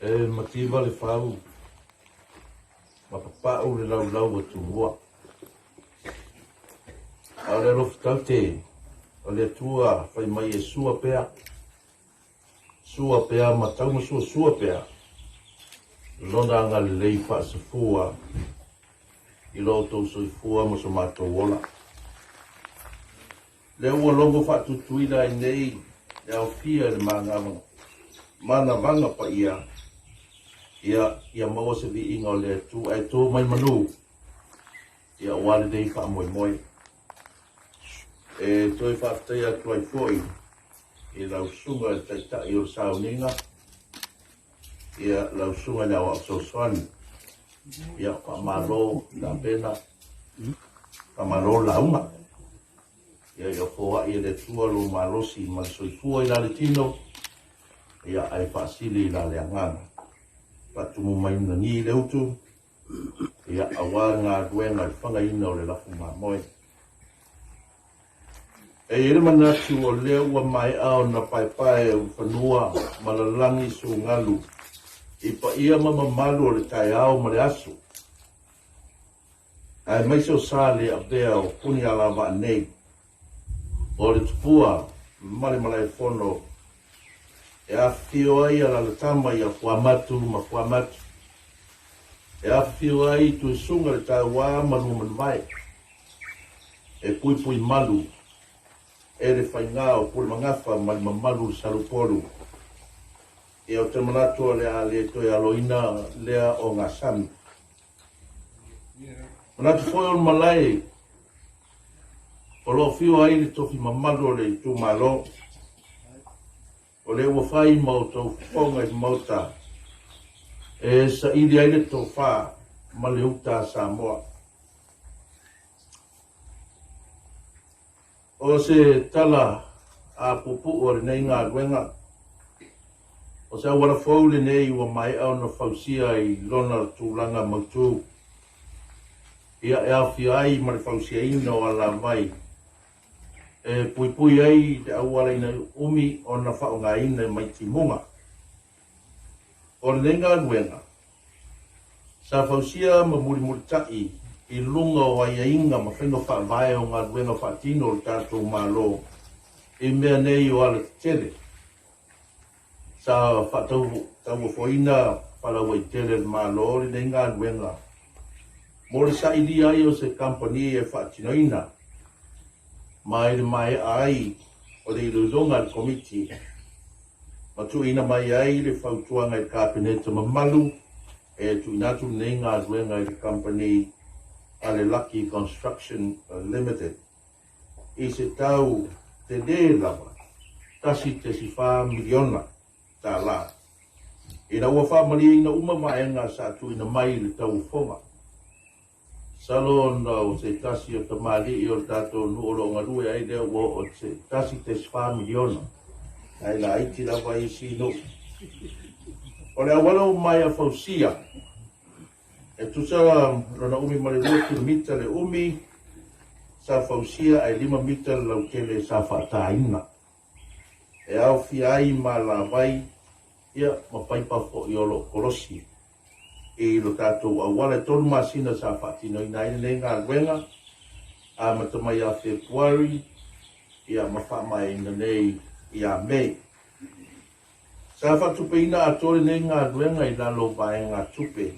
E mativa le fau ma papau le laulau a Tumua. A o le alofa taute o le Atua fai mai e sua pea, sua pea ma taumasuasua pea Lona agalelei faasafua i lo outou soifua ma so matou ola. Lea ua logo faatutuila ai nei le aofia i le manavaga paia, ia, ia maua se viiga o le Atua ae to mai manu, ia aua lenei faamoemoe. E toe faafetaia atu ai foi i lau susuga i le Taitai o le Sauniga, ia lau susuga i le Aoao Fesoasoani, ia faamalo tapena, faamalo le lauga. Ia ia foai e le Atua lou malosi ma le soifua i la le tino, ia ae faasili i la le agaga. Faatumu mai lagi le utu, ia aua le galuega i le fagaina o le lafu mamoe. E i ai le manatu o lea ua maea ona paepae ulufanua ma lalagi sugalu i paia ma mamalu o le taeao ma le aso, aemaise o sa le avea o Punialavaa nei, o le Tupua ma le Malaefono e afifio ai alalatama ia Fuamatu ma Fuamatu, e afifio ai Tuisuga le Taua ma Luamanuvae, e puipui malu e le faigā o Pulemagafa ma le mamalu o le Salupolu. Ia ou te manatu o le a le toe aloina lea o Gasami. Manatu foi o le malae o lo o fiu ai le tofi mamalu o le itumalo, o lea ua fai ma outou fofoga i le Maota e saili ai le tofa ma le uta a Samoa. O se tala a puupuu o lenei galuega, o se auala fou lenei ua maea ona fausia i lona tulaga mautu, ia e aofia ai ma le fausiaina o alavai e puipui ai le auala ina umi ona faaaogaina mai timuga. O lenei galuega, sa fausia ma mulimulitaʻi i luga o aiaiga ma faiga faavae o galuega faatino o le tatou Malo i mea nei o alatetele. Sa faatauofoina faalauaitele e le Malo lenei galuega mo le sailia ai o se kamupani e faatinoina ma i le maea ai o le iloiloga a le Komiti ma tuuina mai ai le fautuaga i le Kapeneta mamalu e tuuina atu lenei galuega i le kamupani a le Lucky Construction Limited i se tau tele lava $1.4 miliona. Ina ua faamalieina uma vaega sa tuuina mai i le tauofoga, masalo ona o se tasi o tamalii o le tatou nuu o lo o galue ai lea ua oo i se $1.4 miliona, ae laiti lava isi nuu. O le auala ua maea fausia, e tusa lona umi ma le 2 kilomita le umi sa fausia ae 5 mita le lautele sa faataina. E aofia ai ma alavai ia ma paipa foi o lo o kolosi i lo tatou auala. E tolu masina sa faatinoina ai lenei galuega, amata mai ia Fepuari ia ma faamaeaina nei ia Mei. Sa faatupeina atoa lenei galuega i lalo o vaegatupe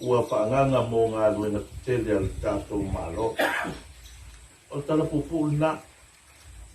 ua faaagaaga mo galuega tetele a le tatou Malo. O le tala puupuu lena.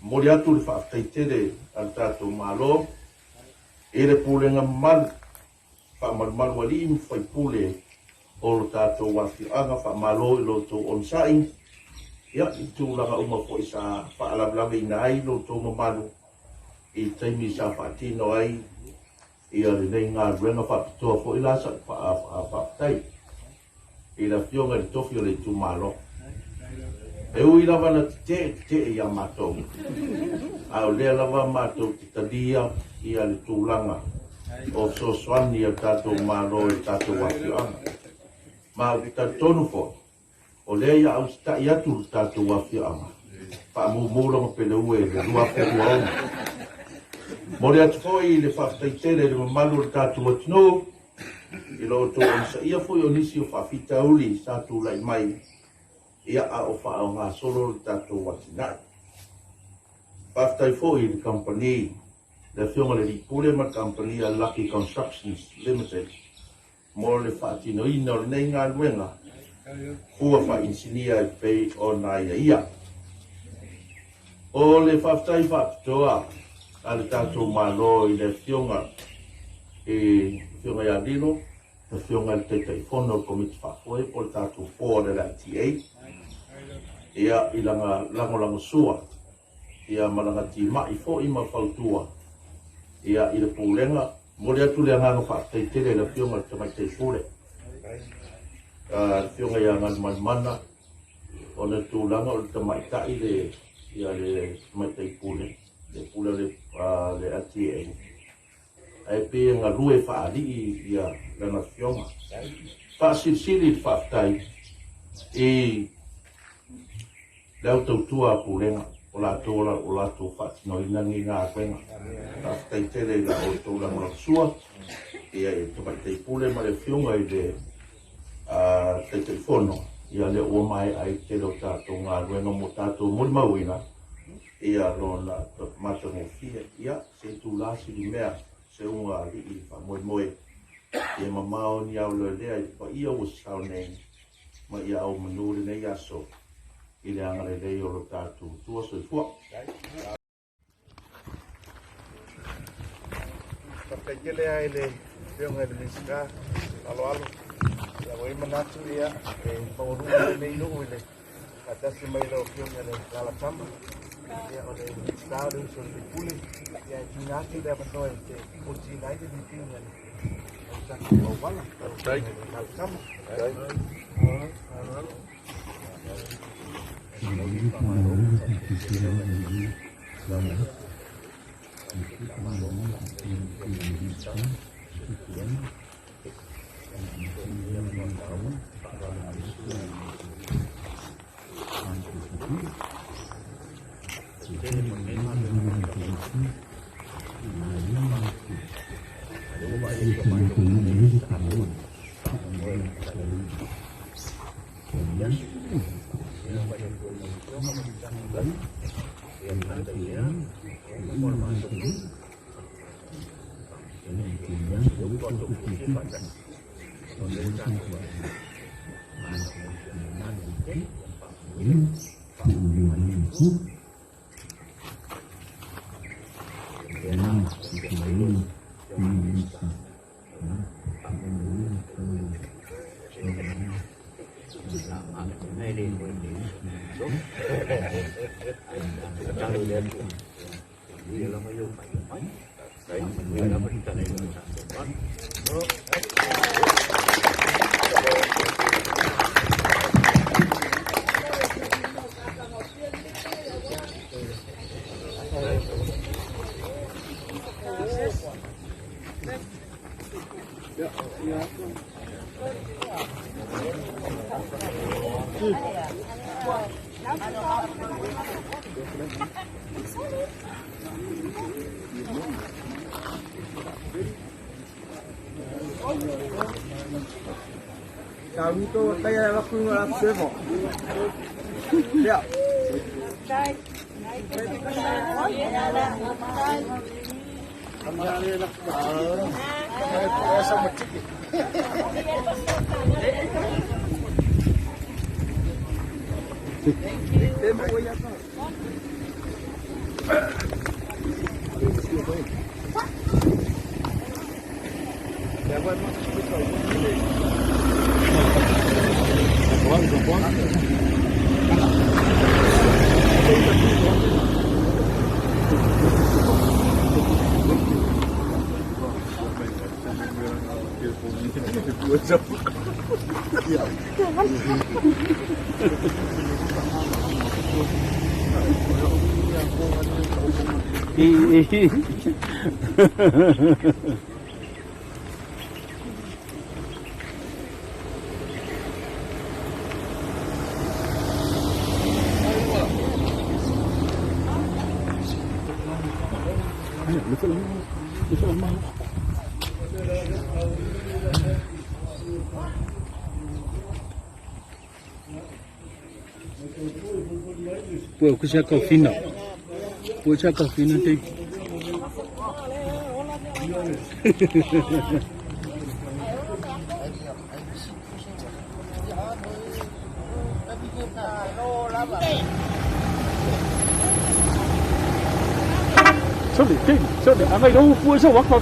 Momoli atu le faafetai tele a le tatou Malo i le pulega mamalu, faamalumalu alii ma faipule o lo tatou afioaga. Faamalo i lo outou onosai ia i tulaga uma foi sa faalavelaveina ai lo outou mamalu i taimi sa faatino ai ia lenei galuega faapitoa foi la sa faafetai i le afioga i le tofi o le itumalo. E ui lava na tetee tetee ia matou, a o lea lava matou te talia ia le tulaga o fesoasoani a le tatou Malo i le tatou afioaga. Ma ou te talitonu foi, o lea ia ausitaʻi atu le tatou afioaga, faamumu lama peleue i le 2026. Momoli atu foi le faafetai tele i le mamalu o le tatou atunuu i lo outou onosaia foi o nisi o faafitauli sa tulai mai, ia a o faagasolo le tatou atinae. Faafetai foi i le kamupani, le Afioga i le Alii Pule ma le kamupani a Lucky Constructions Limited mo le faatinoina o lenei galuega fua faainisinia e pei ona aiaia. O le faafetai faapitoa a le tatou Malo i le Afioga i Afioga ia Lilo, le Afioga i le Taitaifono o le Komiti Faafoe po o le tatou Board a le LTA, ia i lana lagolagosua ia ma lana timai foi ma fautua ia i le Pulega. Momoli atu le agaga faafetai tele i le Afioga i le Tamaitai Pule, le Afioga ia Galumalemana, ona o le tulaga o le tamaitai le ia le Tamaitai Pule, le Pule o le LTA, ae pei e galue faalii ia lana afioga. Faasilisili le faafetai i le au tautua a Pulega o latou o latou faatinoina lenei galuega. Faafetai tele i la outou lagolagosua ia i le Tamaitai Pule ma le Afioga i le Taitaifono, ia lea ua maea ai le tele o tatou galuega mo tatou molimauina ia lona matagofie. Ia se itula silimea se uga alii faamoemoe ia mamao ni aoleolea i le paia ua sasao nei ma ia au manu lenei aso i le agalelei o lo tatou Atua. Soifua. Faafetai tele lava i le Afioga i le Minisita aloalo. Ia ua i ai manatu ia e maualuga lenei nuu i le faatasi mai lau Afioga i le Alalatama. Ia o le Minisita o le uso i le sui usufono. Ia e tuuina atu le avanoa e te otiina ai le lipini a le tatou auala. Lau Afioga i le Alalatama. Pue ku sia kau fina. Pue sia kau fina te. Sorry, sorry, angai đâu pue sa wak kau.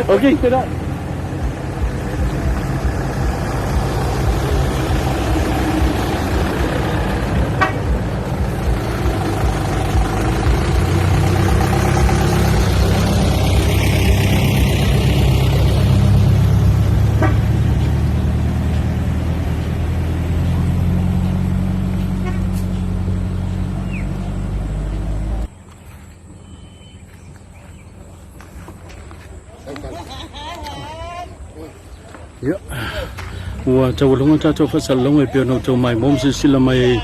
Okay, tena. Ia, ua taualoga tatou faasalalauga e pei ona outou maimoa ma silasila mai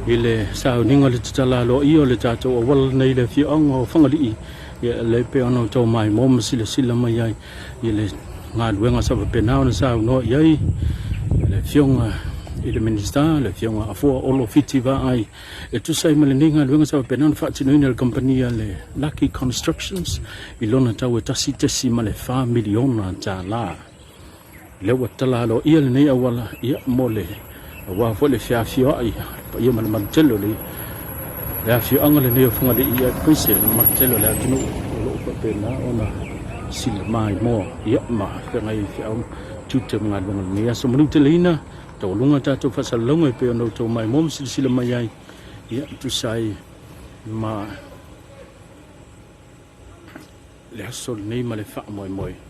i le sauniga o le tatala aloaia o le tatou auala lenei i le afioaga o Fagalii. Ia, lea e pei ona outou maimoa ma silasila mai ai i le galuega sa faapena ona saunoa i ai le afioga i le Minisita, le afioga Afoa Olo Fiti Vaai, e tusa ai ma lenei galuega sa faapena ona faatinoina e le kamupani a le Lucky Constructions i lona tau e $1.4 miliona. Lea ua tatala aloaia lenei auala ia mo le aua foi le feafioai paia ma le malu tele o le le afioaga lenei o Fagalii ia aemaise le mamalu tele o le atunuu o lo o faapena ona sila maimoa ia ma feagai ai feau tiute ma galuega o lenei aso. Manuteleina taualuga tatou faasalalauga e pei ona outou maimoa ma silasila mai ai ia tusa ai ma le aso lenei ma le faamoemoe.